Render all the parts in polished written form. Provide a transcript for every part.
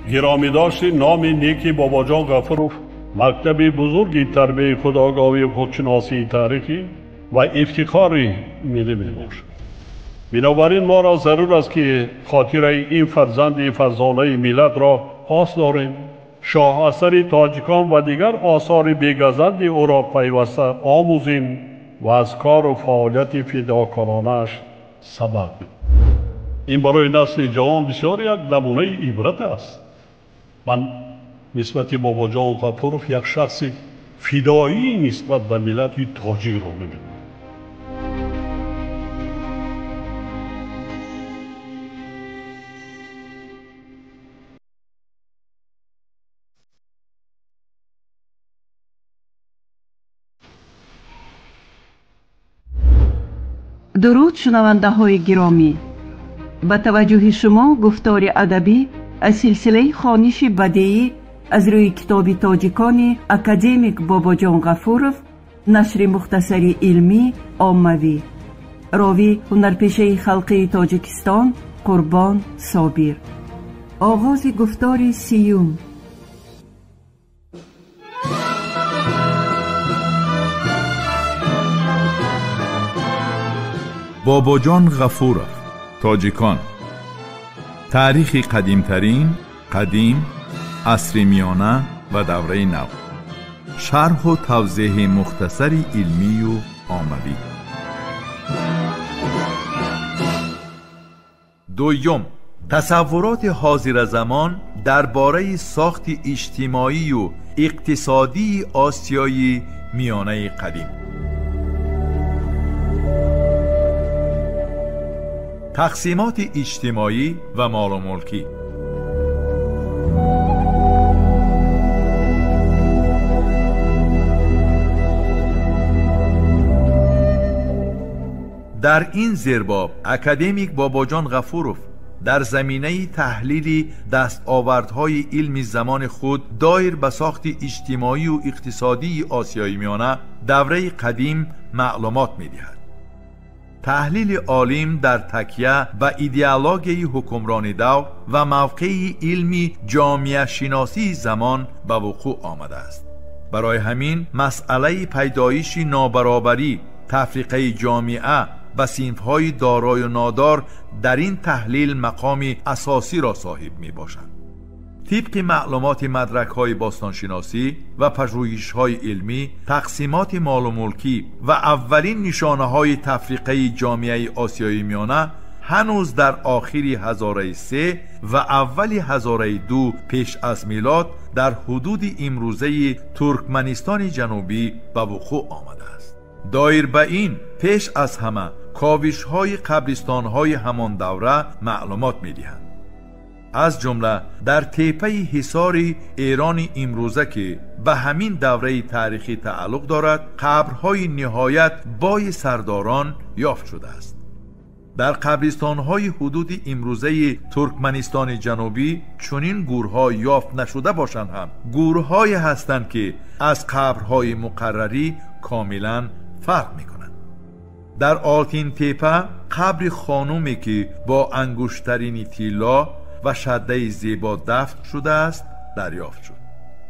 Гиромидошти номи неки Бобоҷон Ғафуров мактаби бузурги тарбияи худогоҳӣ, худшиносии таърихӣ ва ифтихори миллӣ мебошад. Бинобар ин моро зарур аст, ки хотираи ин фарзанди фарзонаи миллатро пос дорем, шоҳасари тоҷикон ва дигар осори бегазанди ӯро пайваста омӯзем ва аз кору фаъолияти фидокоронааш сабақ бигирем. Ин барои насли ҷавон бисёр як намунаи ибрат аст. Ман нисбати Бобоҷон Ғафуров як шахси фидоӣ нисбат ба миллати тоҷикро мебинам. Дуруд, шунавандаҳои гиромӣ! Ба таваҷҷӯҳи шумо гуфтори адабӣ аз силсилаи хониши бадеӣ аз рӯи китоби тоҷикони академик Бобоҷон Ғафуров, нашри мухтасари илмӣ оммавӣ. Ровӣ ҳунарпешаи халқии Тоҷикистон Қурбон Собир. Оғози гуфтори сиюм. Бобоҷон Ғафуров, тоҷикон. Таърихи қадимтарин, қадим, асри миёна ва давраи нав. Шарҳу тавзеҳи мухтасари илмию оммавӣ. Дуюм, тасаввуроти ҳозиразамон дар бораи сохти иҷтимоию иқтисодии Осиёи Миёнаи қадим. Тақсимоти иҷтимоӣ ва молу мулкӣ. Дар ин зербоб академик Бобоҷон Ғафуров дар заминаи таҳлили дастовардҳои илми замони худ доир ба сохти иҷтимоию иқтисодии Осиёи Миёна давраи қадим маълумот медиҳад. Таҳлили олим дар такя ба идеологияи ҳукмрони давр ва мавқеи илми ҷомеашиносии замон ба вуқӯъ омадааст. Барои ҳамин масъалаи пайдоиши нобаробарӣ, тафриқаи ҷомеа ба синфҳои дорою нодор дар ин таҳлил мақоми асосиро соҳиб мебошад. Тибқи маълумоти мадракҳои бостоншиносӣ ва пажӯҳишҳои илмӣ, тақсимоти молу мулкӣ ва аввалин нишонаҳои тафриқаи ҷомеаи Осиёи Миёна ҳанӯз дар охири ҳазораи се ва аввали ҳазораи ду пеш аз милод дар ҳудуди имрӯзаи Туркманистони Ҷанубӣ ба вуқӯъ омадааст. Доир ба ин пеш аз ҳама ковишҳои қабристонҳои ҳамон давра маълумот медиҳанд. Аз ҷумла дар теппаи ҳисори Эрони имрӯза, ки ба ҳамин давраи таърихӣ тааллуқ дорад, қабрҳои ниҳоят бои сардорон ёфт шудааст. Дар қабристонҳои ҳудуди имрӯзаи Туркманистони Ҷанубӣ чунин гӯрҳо ёфт нашуда бошанд ҳам, гӯрҳое ҳастанд, ки аз қабрҳои муқаррарӣ комилан фарқ мекунанд. Дар Олтинтепа қабри хонуме, ки бо ангуштарини тилло ва шаддаи зебо дафн шудааст, дарёфт шуд.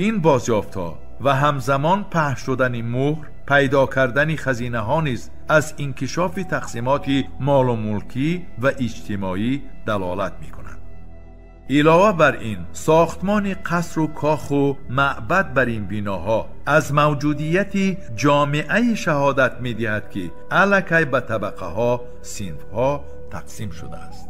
Ин бозёфтҳо ва ҳамзамон паҳн шудани муҳр, пайдо кардани хазинаҳо низ аз инкишофи тақсимоти молу мулкӣ ва иҷтимоӣ далолат мекунанд. Илова бар ин, сохтмони қасру коху маъбад бар ин биноҳо аз мавҷудияти ҷомеаи шаҳодат медиҳад, ки аллакай ба табақаҳо, синфҳо тақсим шудааст.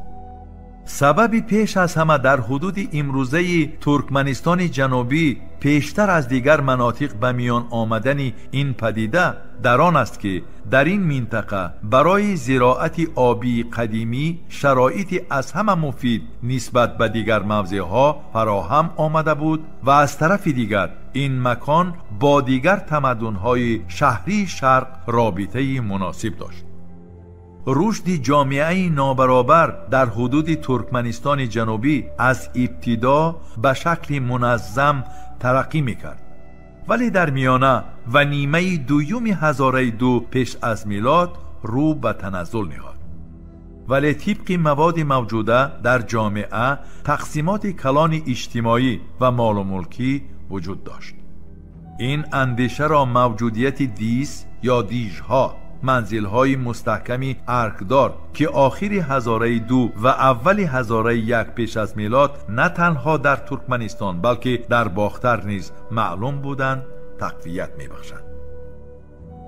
Сабаби пеш аз ҳама дар ҳудуди имрӯзаи Туркманистони Ҷанубӣ пештар аз дигар манотиқ ба миён омадани ин падида дар он аст, ки дар ин минтақа барои зироати обии қадимӣ шароити аз ҳама муфид нисбат ба дигар мавзеъҳо фароҳам омада буд ва аз тарафи дигар ин макон бо дигар тамаддунҳои шаҳрии шарқ робитаи муносиб дошт. Рушди ҷомеаи нобаробар дар ҳудуди Туркманистони Ҷанубӣ аз ибтидо ба шакли муназзам тараққӣ мекард, вале дар миёна ва нимаи дуюми ҳазораи ду пеш аз милод рӯ ба таназзул ниҳод. Вале тибқи маводи мавҷуда дар ҷомеа тақсимоти калони иҷтимоӣ ва молу мулкӣ вуҷуд дошт. Ин андешаро мавҷудияти дис ё дижҳо, манзилҳои мустаҳками аркдор, ки охири ҳазораи 2 ва аввали ҳазораи 1 пеш аз милод на танҳо дар Туркманистон, балки дар Бохтар низ маълум буданд, тақвият мебахшад.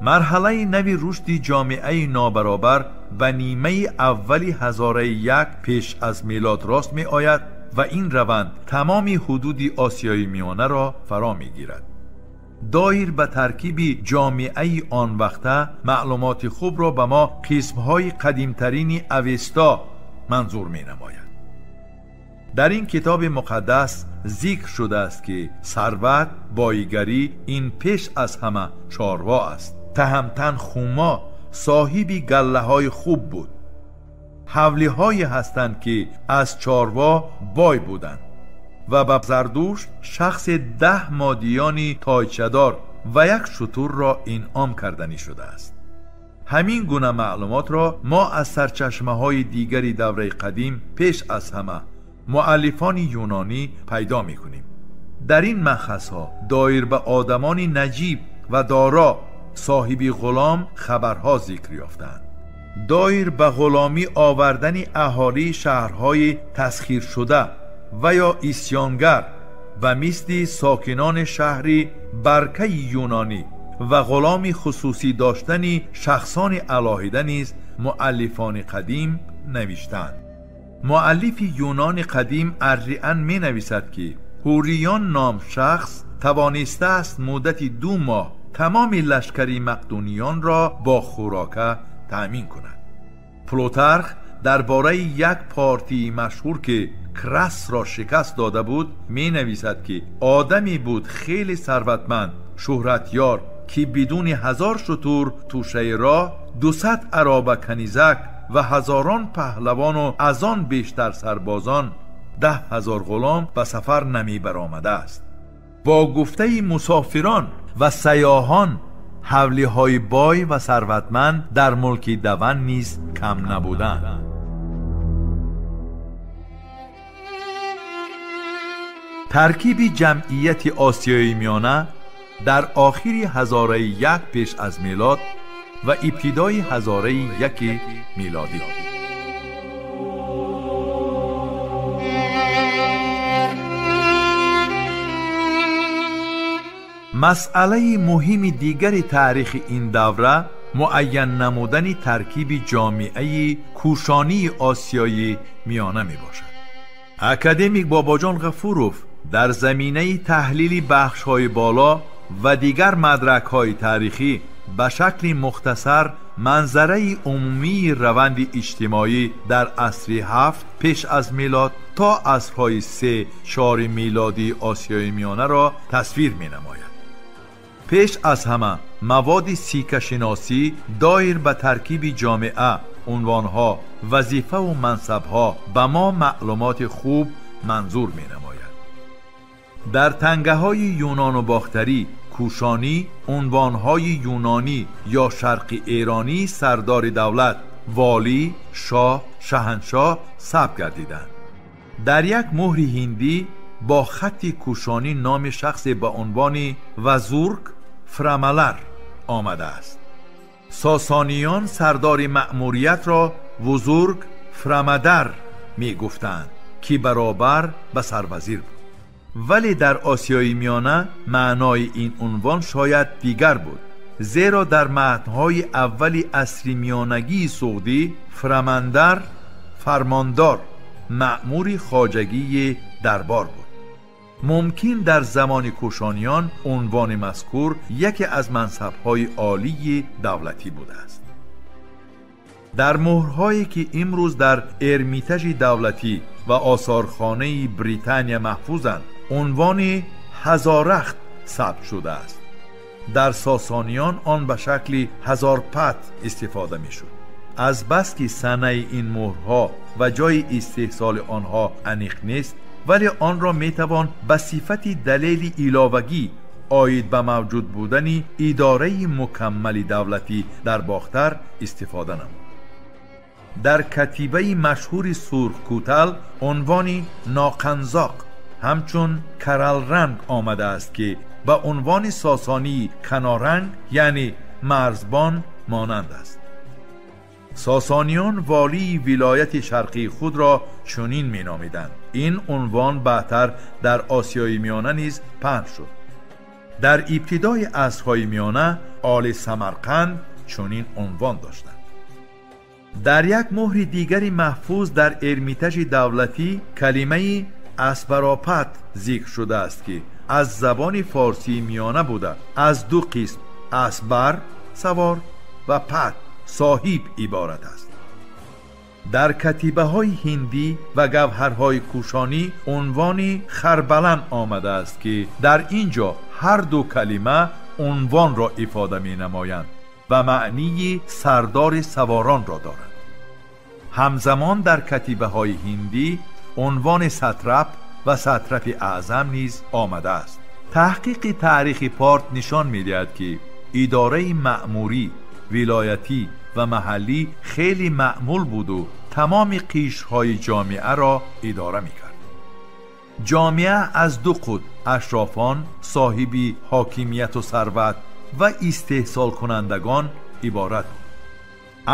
Марҳалаи нави рушди ҷомеаи нобаробар ба нимаи аввали ҳазораи 1 пеш аз милод рост меояд ва ин раванд тамоми ҳудуди Осиёи Миёнаро фаро мегирад. Доир ба таркиби ҷомеаи он вақта маълумоти хубро ба мо қисмҳои қадимтарини Авеста манзур менамояд. Дар ин китоби муқаддас зикр шудааст, ки сарват, боигарӣ ин пеш аз ҳама чорво аст. Таҳамтан Хумо соҳиби галлаҳои хуб буд. Ҳавлиҳое ҳастанд, ки аз чорво бой буданд ва ба Зардушт шахси 10 модиёни тойчадор ва як шутурро инъом карданӣ шудааст. Ҳамин гуна маълумотро мо аз сарчашмаҳои дигари давраи қадим пеш аз ҳама муаллифони юнонӣ пайдо мекунем. Дар ин манхазҳо доир ба одамони наҷиб ва доро соҳиби ғулом хабарҳо зикр ёфтаанд. Доир ба ғуломӣ овардани аҳолии шаҳрҳои тасхиршуда ва ё исьёнгар ва мисли сокинони шаҳри Баркаи юнонӣ ва ғуломи хусусӣ доштани шахсони алоҳида низ муаллифони қадим навиштаанд. Муаллифи юнони қадим Арриан менависад, ки Ҳуриён ном шахс тавонистааст муддати 2 моҳ тамоми лашкари мақдуниёнро бо хӯрока таъмин кунад. Плутарх дар бораи як партии машҳур, ки Красро шикаст дода буд, менависад, ки одаме буд хеле сарватманд, шӯҳратёр, ки бидуни 1000 шутур тӯшаи роҳ, 200 ароба канизак ва ҳазорон паҳлавону аз он бештар сарбозон, 10 000 ғулом ба сафар намебаромадааст. Бо гуфтаи мусофирон ва сайёҳон, ҳавлиҳои бой ва сарватманд дар мулки Даван низ кам набуданд. Таркиби ҷамъияти Осиёи Миёна дар охири ҳазораи 1 пеш аз милод ва ибтидои ҳазораи 1 милодӣ. Масъалаи муҳими дигари таърихи ин давра муайян намудани таркиби ҷомеаи кӯшонии Осиёи Миёна мебошад. Академик Бобоҷон Ғафуров дар заминаи таҳлили бахшҳои боло ва дигар мадракҳои таърихӣ ба шакли мухтасар манзараи умумии раванди иҷтимоӣ дар асри 7 пеш аз милод то асрҳои 3-4 милодии Осиёи Миёнаро тасвир менамояд. Пеш аз ҳама маводи сикашиносӣ доир ба таркиби ҷомеа, унвонҳо, вазифаву мансабҳо ба мо маълумоти хуб манзур менамояд. Дар тангаҳои юнону бохтарӣ, кӯшонӣ, унвонҳои юнонӣ ё шарқи эронӣ сардори давлат, волӣ, шоҳ, шаҳаншоҳ сабт гардиданд. Дар як муҳри ҳиндӣ бо хатти кӯшонӣ номи шахсе ба унвони Вазург Фрамалар омадааст. Сосониён сардори маъмуриятро Вузург Фрамадар мегуфтанд, ки баробар ба сарвазир буд. Вале дар Осиёи Миёна маънои ин унвон шояд дигар буд, зеро дар матнҳои аввали асри миёнагии суғдӣ Фрамандар фармондор, маъмури хоҷагии дарбор буд. Мумкин дар замони кӯшониён унвони мазкур яке аз мансабҳои олии давлатӣ будааст. Дар муҳрҳое ки имрӯз дар Эрмитажи давлатӣ ва осорхонаи Британия маҳфузанд, унвони ҳазорахт сабт шудааст. Дар сосониён он ба шакли ҳазорпат истифода мешуд. Аз баски санаи ин муҳрҳо ва ҷои истеҳсоли онҳо аниқ нест, вале онро метавон ба сифати далели иловагӣ оид ба мавҷуд будани идораи мукаммали давлатӣ дар Бохтар истифода намуд. Дар катибаи машҳури Сурхкӯтал унвони Ноқанзоқ ҳамчун Каралранг омадааст, ки ба унвони сосонии Каноранг, яъне марзбон, монанд аст. Сосониён волии вилояти шарқии худро чунин меномиданд. Ин унвон баъдтар дар Осиёи Миёна низ паҳн шуд. Дар ибтидои асрҳои миёна оли Самарқанд чунин унвон доштанд. Дар як муҳри дигари маҳфуз дар Эрмитажи давлатӣ калимаи асбаропат зикр шудааст, ки аз забони форсии миёна буда, аз ду қисм асбар савор ва пат соҳиб иборат аст. Дар катибаҳои ҳиндӣ ва гавҳарҳои кӯшонӣ унвони Харбалан омадааст, ки дар ин ҷо ҳар ду калима унвонро ифода менамоянд ва маънии сардори саворонро доранд. Ҳамзамон дар катибаҳои ҳиндӣ унвони сатрап ва сатрапи аъзам низ омадааст. Таҳқиқи таърихи Порт нишон медиҳад, ки идораи маъмурӣ, вилоятӣ ва маҳаллӣ хеле маъмул буду тамоми қишрҳои ҷомеаро идора мекард. Ҷомеа аз ду қутб, ашрофон, соҳиби ҳокимияту сарват ва истеҳсолкунандагон иборат буд.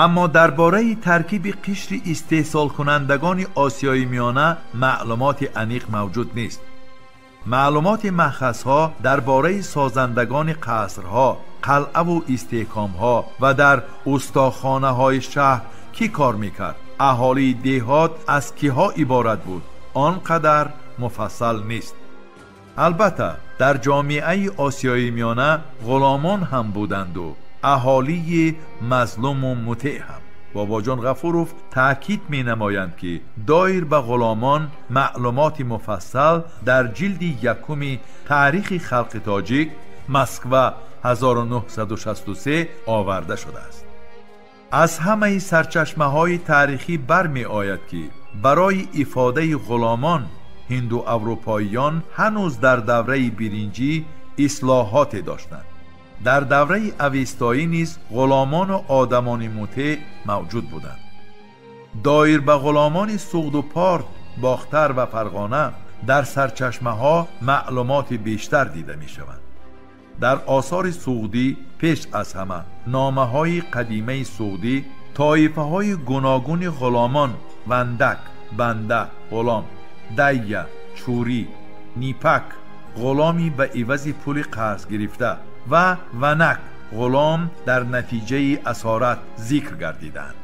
Аммо дар бораи таркиби қишри истеҳсолкунандагони Осиёи Миёна маълумоти аниқ мавҷуд нест. Маълумоти маъхазҳо дар бораи созандагони қасрҳо, қалъаву истеҳкомҳо ва дар устохонаҳои шаҳр кӣ кор мекард, аҳолии деҳот аз киҳо иборат буд, он қадар муфассал нест. Албатта, дар ҷомеаи Осиёи Миёна ғуломон ҳам буданду аҳолии мазлуму мутеъ ҳам. Бобоҷон Ғафуров таъкид менамоянд, ки доир ба ғуломон маълумоти муфассал дар ҷилди якуми Таърихи халқи тоҷик, Москва 1963 оварда шудааст. Аз ҳамаи сарчашмаҳои таърихӣ бармеояд, ки барои ифодаи ғуломон ҳинду-аврупоиён ҳанӯз дар давраи биринҷӣ ислоҳоте доштанд. Дар давраи авестоӣ низ ғуломону одамони мутеъ мавҷуд буданд. Доир ба ғуломони Суғду Порт, Бохтар ва Фарғона дар сарчашмаҳо маълумоти бештар дида мешаванд. Дар осори суғдӣ пеш аз ҳама номаҳои қадимаи суғдӣ тоифаҳои гуногуни ғуломон вандак, банда, ғулом, дайя, чӯрӣ, нипак, ғуломи ба ивази пули қарз гирифта ва ванак, ғулом дар натиҷаи асорат зикр гардиданд.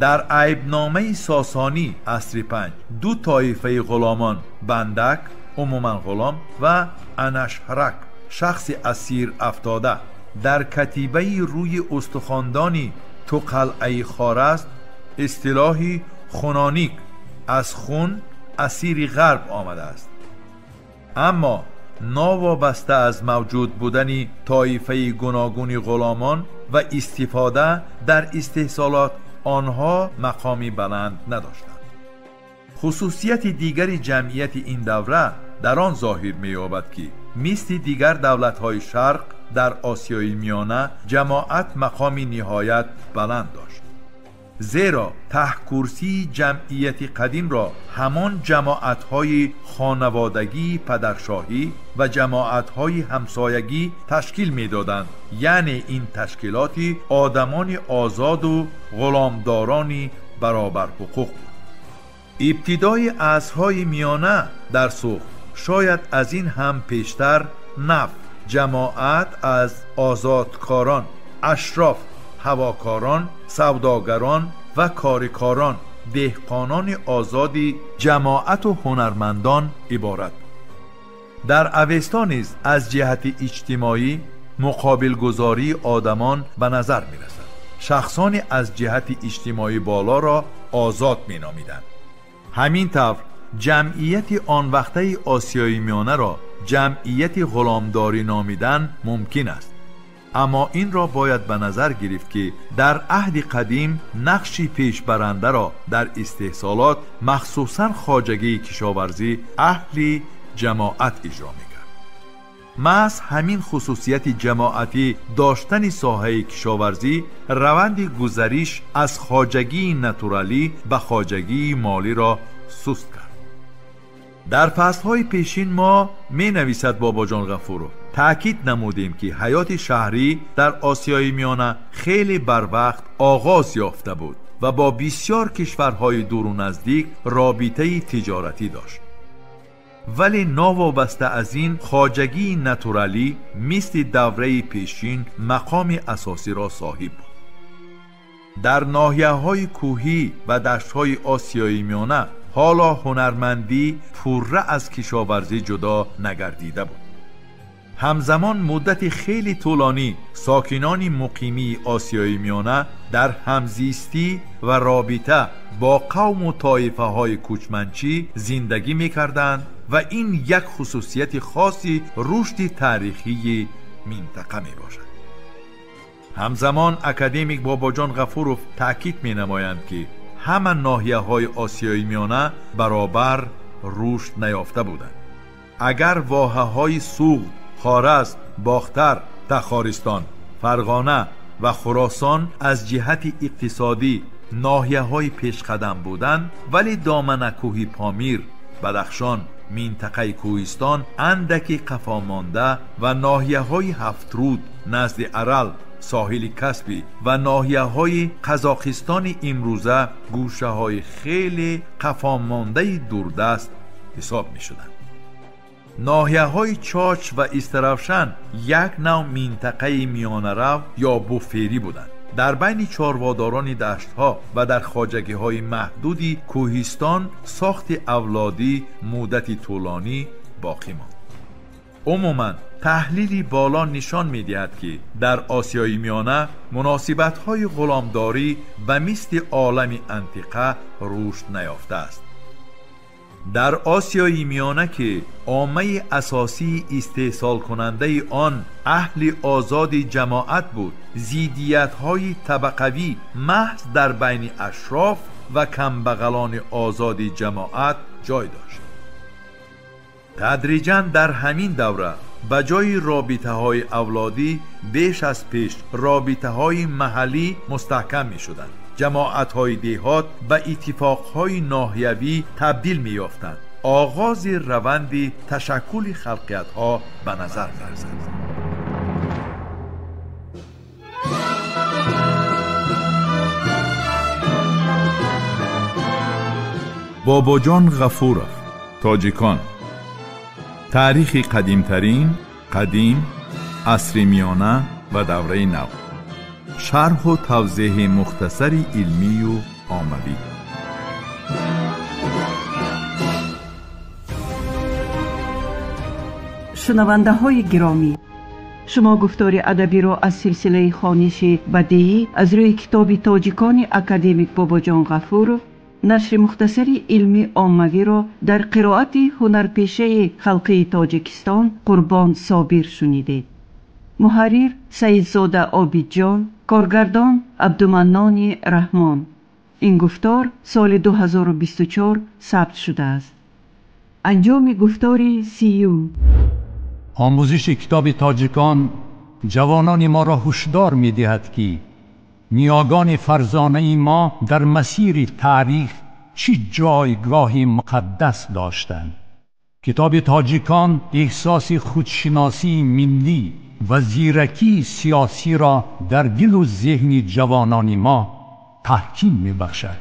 Дар айбномаи сосонӣ асри панҷ ду тоифаи ғуломон бандак, умуман ғулом, ва анашҳрак, шахси асир афтода, дар катибаи рӯи устухондони ту қалъаи Хоразм истилоҳи хуноник аз хун асири ғарб омадааст. Аммо новобаста аз мавҷуд будани тоифаи гуногуни ғуломон ва истифода дар истеҳсолот, онҳо мақоми баланд надоштанд. Хусусияти дигари ҷамъияти ин давра дар он зоҳир меёбад, ки мисли дигар давлатҳои шарқ дар Осиёи Миёна ҷамоат мақоми ниҳоят баланд дошт. Зеро таҳкурсии ҷамъияти қадимро ҳамон ҷамоатҳои хонаводагии падаршоҳӣ ва ҷамоатҳои ҳамсоягӣ ташкил медоданд, яъне ин ташкилоти одамони озоду ғуломдорони баробарҳуқуқ буд. Ибтидои асрҳои миёна дар Суғд, шояд аз ин ҳам пештар, наф ҷамоат аз озодкорон, ашроф, ҳавокорон, савдогарон ва корикорон, деҳқонони озоди ҷамоату ҳунармандон иборат буд. Дар Авесто низ аз ҷиҳати иҷтимоӣ муқобилгузории одамон ба назар мерасад. Шахсони аз ҷиҳати иҷтимоӣ болоро озод меномиданд. Ҳамин тавр ҷамъияти он вақтаи Осиёи Миёнаро ҷамъияти ғуломдорӣ номидан мумкин аст. Аммо инро бояд ба назар гирифт, ки дар аҳди қадим нақши пешбарандаро дар истеҳсолот, махсусан хоҷагии кишоварзӣ, аҳли ҷамоат иҷро мекард. Маҳз ҳамин хусусияти ҷамоатӣ доштани соҳаи кишоварзӣ раванди гузариш аз хоҷагии натуралӣ ба хоҷагии молиро суст кард. Дар фаслҳои пешин мо, менависад Бобоҷон Ғафуров, таъкид намудем, ки ҳаёти шаҳрӣ дар Осиёи Миёна хеле барвақт оғоз ёфта буд ва бо бисёр кишварҳои дуру наздик робитаи тиҷоратӣ дошт. Вале новобаста аз ин хоҷагии натуралӣ мисли давраи пешин мақоми асосиро соҳиб буд. Дар ноҳияҳои кӯҳӣ ва даштҳои Осиёи Миёна ҳоло ҳунармандӣ пурра аз кишоварзӣ ҷудо нагардида буд. Ҳамзамон муддати хеле тӯлонӣ сокинони муқимии Осиёи Миёна дар ҳамзистӣ ва робита бо қавму тоифаҳои кӯчманчӣ зиндагӣ мекарданд ва ин як хусусияти хоси рушди таърихии минтақа мебошад. Ҳамзамон академик Бобоҷон Ғафуров таъкид менамоянд, ки ҳама ноҳияҳои Осиёи Миёна баробар рушд наёфта буданд. Агар воҳаҳои Суғд, Хоразм, Бохтар, Тахористон, Фарғона ва Хуросон аз ҷиҳати иқтисодӣ ноҳияҳои пешқадам буданд, вале доманакӯҳи Помир, Бадахшон, минтақаи Кӯҳистон андаки қафомонда ва ноҳияҳои Ҳафтруд назди Арал, соҳили Каспӣ ва ноҳияҳои Қазоқистони имрӯза гӯшаҳои хеле қафомондаи дурдаст ҳисоб мешуданд. Ноҳияҳои Чоч ва Истаравшан як нав минтақаи миёнарав ё буферӣ буданд. Дар байни чорводорони даштҳо ва дар хоҷагиҳои маҳдуди кӯҳистон сохти авлодӣ муддати тӯлонӣ боқӣ монд. Умуман таҳлили боло нишон медиҳад, ки дар Осиёи Миёна муносибатҳои ғуломдорӣ ба мисли олами антиқа рушд наёфтааст. Дар Осиёи Миёна, ки оммаи асосии истеҳсолкунандаи он аҳли озоди ҷамоат буд, зиддиятҳои табақавӣ маҳз дар байни ашроф ва камбағалони озоди ҷамоат ҷой дошт. Тадриҷан дар ҳамин давра ба ҷои робитаҳои авлодӣ беш аз пеш робитаҳои маҳаллӣ мустаҳкам мешуданд. Ҷамоатҳои деҳот ба иттифоқҳои ноҳиявӣ табдил меёфтанд. Оғози раванди ташаккули халқиятҳо ба назар мерасад. Бобоҷон Ғафуров, Тоҷикон. Таърихи қадимтарин, қадим, асри миёна ва давраи нав. Шарҳу тавзеҳи мухтасари илмию оммавӣ. Шунавандаҳои гиромӣ, шумо гуфтори адабиро аз силсилаи хониши бадеӣ аз рӯи китоби тоҷикони академик Бобоҷон Ғафуров, нашри мухтасари илмӣ оммавиро дар қироати ҳунарпешаи халқии Тоҷикистон Қурбон Собир шунидед. Муҳаррир Саидзода Обидҷон, коргардон Абдуманнони Раҳмон. Ин гуфтор соли 2024 сабт шудааст. Анҷоми гуфтори сиюм. Омӯзиши китоби тоҷикон ҷавонони моро ҳушдор медиҳад, ки ниёгони фарзонаи мо дар масири таърих чӣ ҷойгоҳи муқаддас доштанд. Китоби тоҷикон эҳсоси худшиносии миллӣ ва зиракии сиёсиро дар дилу зеҳни ҷавонони мо таҳким мебахшад.